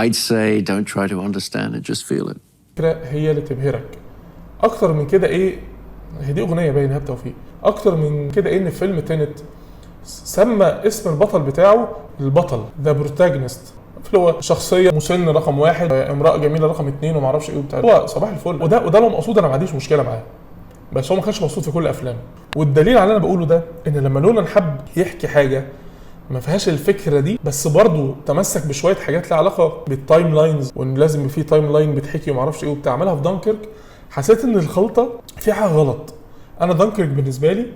I'd say don't try to understand it, just feel it. الفكرة هي اللي تبهرك. اكتر من كده ايه؟ هي دي اغنية باين ايهاب توفيق. اكتر من كده ايه؟ ان فيلم Tenet سمى اسم البطل بتاعه البطل، the protagonist، اللي هو شخصية مسن رقم 1، امراة جميلة رقم 2، وما اعرفش ايه وبتاع. هو صباح الفل، وده لو مقصود انا ما عنديش مشكلة معاه، بس هو ما كانش مقصود في كل افلامه. والدليل على اللي انا بقوله ده ان لما نولان حب يحكي حاجة ما فيهاش الفكرة دي، بس برضه تمسك بشوية حاجات لها علاقة بال timelines، وان لازم يبقى في timeline بتحكي وما اعرفش ايه وبتاع، عملها في دانكيرك. حسيت ان الخلطة في حاجة غلط. انا دانكيرك بالنسبة لي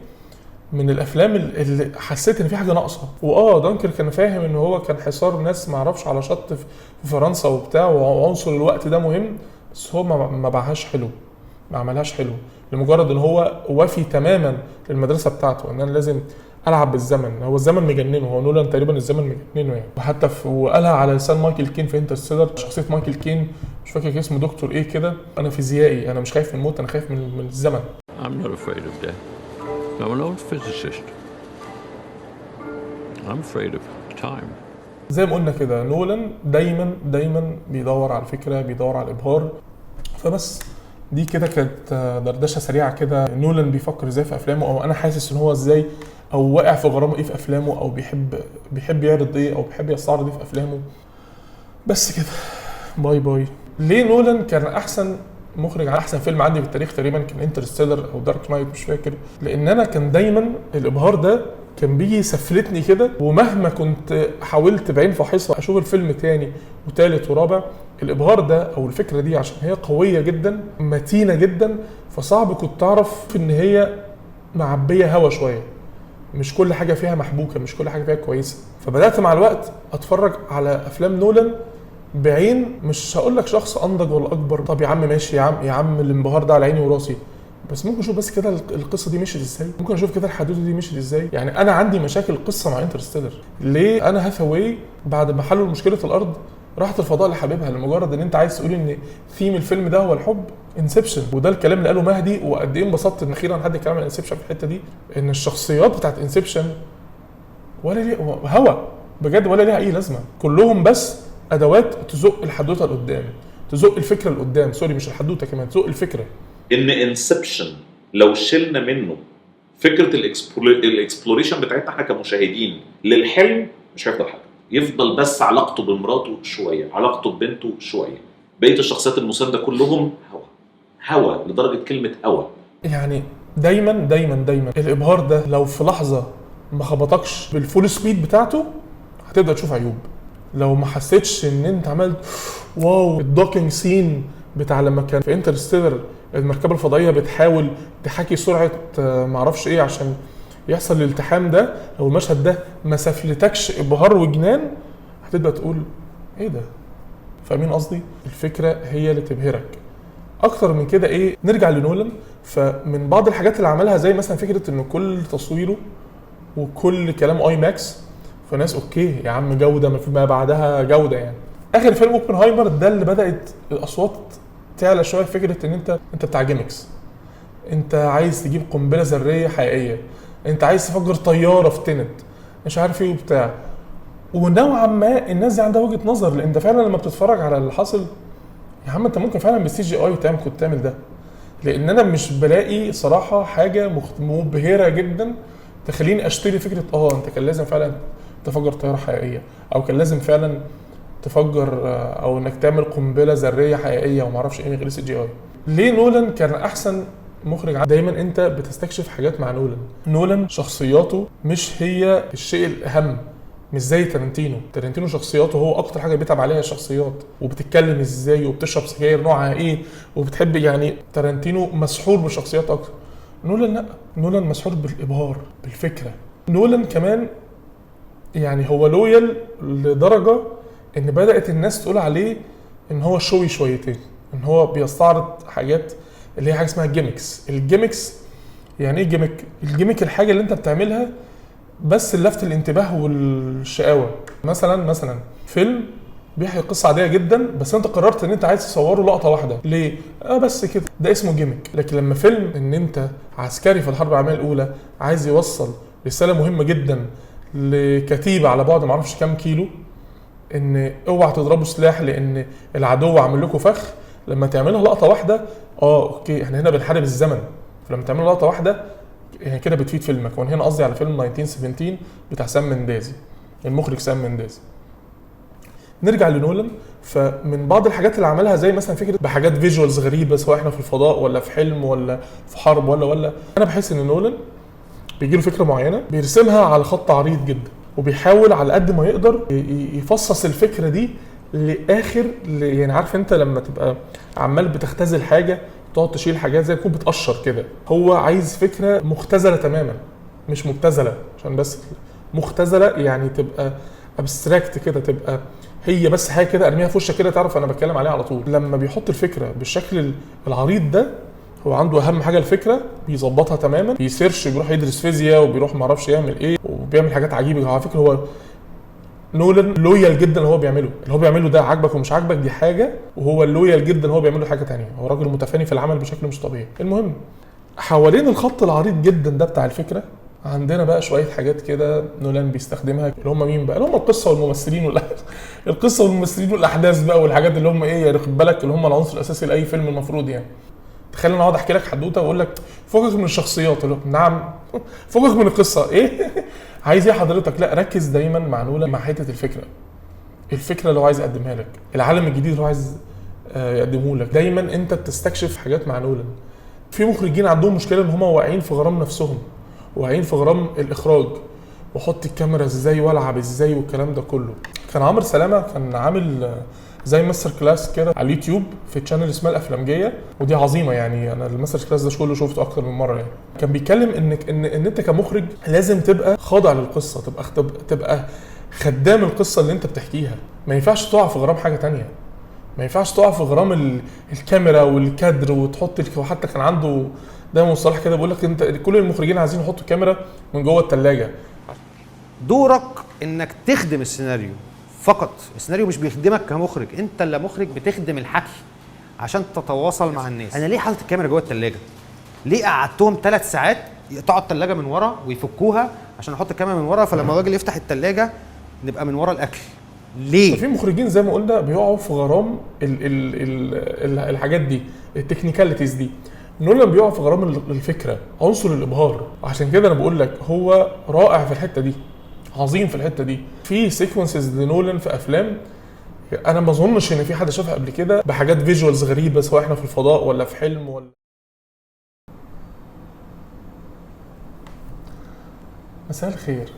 من الافلام اللي حسيت ان في حاجة ناقصه. دانكيرك انا فاهم ان هو كان حصار ناس ما اعرفش على شط في فرنسا وبتاع، وعنصر الوقت ده مهم، بس هو ما باعهاش حلو، ما عملهاش حلو، لمجرد ان هو وافي تماما للمدرسة بتاعته ان انا لازم العب بالزمن. هو الزمن مجننه، هو نولان تقريبا الزمن مجننه يعني. وحتى وقالها على لسان مايكل كين في انترستيلر، شخصية مايكل كين مش فاكر اسمه دكتور ايه كده، انا فيزيائي، انا مش خايف من الموت، انا خايف من الزمن. I'm not afraid of death. I'm an old physicist. I'm afraid of time. زي ما قلنا كده نولان دايما دايما بيدور على الفكرة، بيدور على الابهار. فبس دي كده كانت دردشة سريعة كده، نولان بيفكر ازاي في افلامه، او انا حاسس ان هو ازاي، او واقع في غرامة ايه في افلامه، او بيحب يعرض ايه، او بيحب يستعرض ايه في افلامه. بس كده، bye bye. ليه نولان كان احسن مخرج؟ على احسن فيلم عندي في التاريخ تقريبا كان انترستيلر او دارك نايت، مش فاكر. لان انا كان دايما الابهار ده كان بيجي يسفلتني كده، ومهما كنت حاولت بعين فاحصه اشوف الفيلم تاني وتالت ورابع، الابهار ده او الفكرة دي عشان هي قوية جدا متينة جدا، فصعب كنت تعرف ان هي معبيه هوا شوية، مش كل حاجة فيها محبوكه، مش كل حاجة فيها كويسة. فبدات مع الوقت اتفرج على افلام نولان بعين، مش هقول لك شخص انضج ولا اكبر، طب يا عم ماشي يا عم، يا عم الانبهار ده على عيني وراسي، بس ممكن اشوف بس كده القصة دي مشيت ازاي، ممكن اشوف كده الحدوتة دي مشيت ازاي. يعني انا عندي مشاكل قصة مع انترستيلر. ليه انا هاثاواي بعد ما حلوا مشكلة الارض راحت الفضاء لحبيبها؟ لمجرد ان انت عايز تقول ان ثيم الفيلم ده هو الحب، انسبشن. وده الكلام اللي قاله مهدي، وقد ايه انبسطت ان اخيرا حد اتكلم عن انسبشن في الحتة دي، ان الشخصيات بتاعت انسبشن ولا ليه هوا بجد، ولا ليها اي لازمه، كلهم بس ادوات تزق الحدوتة لقدام، تزق الفكرة لقدام، sorry مش الحدوتة كمان، تزق الفكرة. ان انسبشن لو شلنا منه فكرة ال exploration بتاعتنا احنا كمشاهدين للحلم مش هيفضل حاجة، يفضل بس علاقته بمراته شوية، علاقته ببنته شوية، بقية الشخصيات المساندة كلهم هوا هوا، لدرجة كلمة هوا. يعني دايما دايما دايما الابهار ده لو في لحظة ما خبطكش بال full speed بتاعته هتبدا تشوف عيوب. لو ما حسيتش ان انت عملت wow، ال docking scene بتاع لما كان في انترستيلر المركبة الفضائية بتحاول تحاكي سرعة معرفش ايه عشان يحصل الالتحام ده، لو المشهد ده ما سفلتكش ابهار وجنان هتبدا تقول ايه ده. فاهمين قصدي؟ الفكرة هي اللي تبهرك. اكتر من كده ايه؟ نرجع لنولان. فمن بعض الحاجات اللي عملها زي مثلا فكرة ان كل تصويره وكل كلامه اي ماكس، فناس okay يا عم جوده ما في ما بعدها جوده يعني. اخر فيلم اوبنهايمر ده اللي بدات الاصوات تعلى شوية، فكرة ان انت بتاع gimmicks، انت عايز تجيب قنبلة ذرية حقيقية، انت عايز تفجر طيارة في تنت، مش عارف ايه وبتاع. ونوعا ما الناس دي عندها وجهه نظر، لان انت فعلا لما بتتفرج على اللي حصل يا عم انت ممكن فعلا بال CGI تعمل، كنت تعمل ده. لان انا مش بلاقي صراحة حاجة مبهرة جدا تخليني اشتري فكرة انت كان لازم فعلا تفجر طيارة حقيقية، او كان لازم فعلا تفجر، او انك تعمل قنبلة ذرية حقيقية وما اعرفش ايه من غير CGI. ليه نولان كان احسن مخرج؟ دايما انت بتستكشف حاجات مع نولان. نولان شخصياته مش هي الشيء الاهم، مش زي تارنتينو. تارنتينو شخصياته هو اكتر حاجة بيتعب عليها الشخصيات، وبتتكلم ازاي، وبتشرب سجاير نوعها ايه، وبتحب، يعني تارنتينو مسحور بالشخصيات اكتر. نولان لا، نولان مسحور بالابهار، بالفكرة. نولان كمان يعني هو loyal لدرجة ان بدات الناس تقول عليه ان هو showy شويتين، ان هو بيستعرض حاجات اللي هي حاجة اسمها gimmicks. ال gimmicks يعني ايه gimmick؟ ال gimmick الحاجة اللي انت بتعملها بس لفت الانتباه والشقاوة. مثلا فيلم بيحكي قصة عادية جدا، بس انت قررت ان انت عايز تصوره لقطة واحدة، ليه؟ بس كده، ده اسمه gimmick. لكن لما فيلم ان انت عسكري في الحرب العالمية الاولى عايز يوصل رسالة مهمة جدا لكتيبه على بعد ما اعرفش كام كيلو، ان اوعى تضربوا سلاح لان العدو عامل لكم فخ، لما تعملها لقطة واحدة okay احنا هنا بنحارب الزمن، فلما تعملها لقطة واحدة يعني كده بتفيد فيلمك. وانا هنا قصدي على فيلم 1917 بتاع سام منداز، المخرج سام منداز. نرجع لنولان، فمن بعض الحاجات اللي عملها زي مثلا فكرة بحاجات visuals غريبة، سواء احنا في الفضاء ولا في حلم ولا في حرب ولا انا بحس ان نولان بيجي له فكرة معينة بيرسمها على خط عريض جدا، وبيحاول على قد ما يقدر يفصص الفكرة دي لاخر، يعني عارف انت لما تبقى عمال بتختزل حاجة تقعد تشيل حاجات زي تكون بتقشر كده، هو عايز فكرة مختزله تماما، مش مبتذله عشان بس مختزله، يعني تبقى abstract كده، تبقى هي بس حاجة كده ارميها في وشك كده تعرف انا بتكلم عليها على طول. لما بيحط الفكرة بالشكل العريض ده، هو عنده اهم حاجة الفكرة بيظبطها تماما، بي search بيروح يدرس فيزياء وبيروح ما اعرفش يعمل ايه وبيعمل حاجات عجيبة. على فكرة هو نولان loyal جدا اللي هو بيعمله، اللي هو بيعمله ده عاجبك ومش عاجبك دي حاجة، وهو loyal جدا هو بيعمله حاجة ثانية، هو راجل متفاني في العمل بشكل مش طبيعي. المهم حوالين الخط العريض جدا ده بتاع الفكرة عندنا بقى شوية حاجات كده نولان بيستخدمها، اللي هم مين بقى؟ اللي هم القصة والممثلين القصة والممثلين والاحداث بقى والحاجات اللي هم ايه يعني، خد بالك اللي هم العنصر الاساسي لاي فيلم المفروض. يعني تخيل انا اقعد احكي لك حدوتة واقول لك فكك من الشخصيات، اللي نعم فكك من القصة ايه عايز ايه حضرتك؟ لا ركز دايما مع نولان مع حتة الفكرة، الفكرة اللي هو عايز يقدمها لك، العالم الجديد اللي هو عايز يقدمه لك. دايما انت بتستكشف حاجات مع نولان. في مخرجين عندهم مشكلة ان هم واقعين في غرام نفسهم، واقعين في غرام الاخراج، واحط الكاميرا ازاي والعب ازاي والكلام ده كله. كان عمرو سلامه كان عامل زي master class كده على اليوتيوب في channel اسمها الافلامجيه، ودي عظيمة يعني، انا ال master class ده كله شفته اكتر من مرة. يعني كان بيتكلم انك ان انت كمخرج لازم تبقى خاضع للقصة، تبقى خدام القصة اللي انت بتحكيها، ما ينفعش تقع في غرام حاجة تانية، ما ينفعش تقع في غرام الكاميرا والكادر وتحط. وحتى كان عنده دايما مصطلح كده بيقول لك انت كل المخرجين عايزين يحطوا الكاميرا من جوه الثلاجة. دورك انك تخدم السيناريو فقط، السيناريو مش بيخدمك كمخرج، انت اللي مخرج بتخدم الحكي عشان تتواصل مع الناس. انا ليه حاطط الكاميرا جوه الثلاجة؟ ليه قعدتهم 3 ساعات يقطعوا الثلاجة من ورا ويفكوها عشان احط الكاميرا من ورا، فلما الراجل يفتح الثلاجة نبقى من ورا الاكل؟ ليه؟ في مخرجين زي ما قلنا بيقعوا في غرام ال ال ال الحاجات دي، ال technicalities دي. نولان بيقع في غرام الفكرة، عنصر الابهار. عشان كده انا بقول لك هو رائع في الحتة دي، عظيم في الحتة دي. في sequences لنولان في افلام انا ما اظنش ان في حد شافها قبل كده، بحاجات visuals غريبة، سواء احنا في الفضاء ولا في حلم ولا. مساء الخير.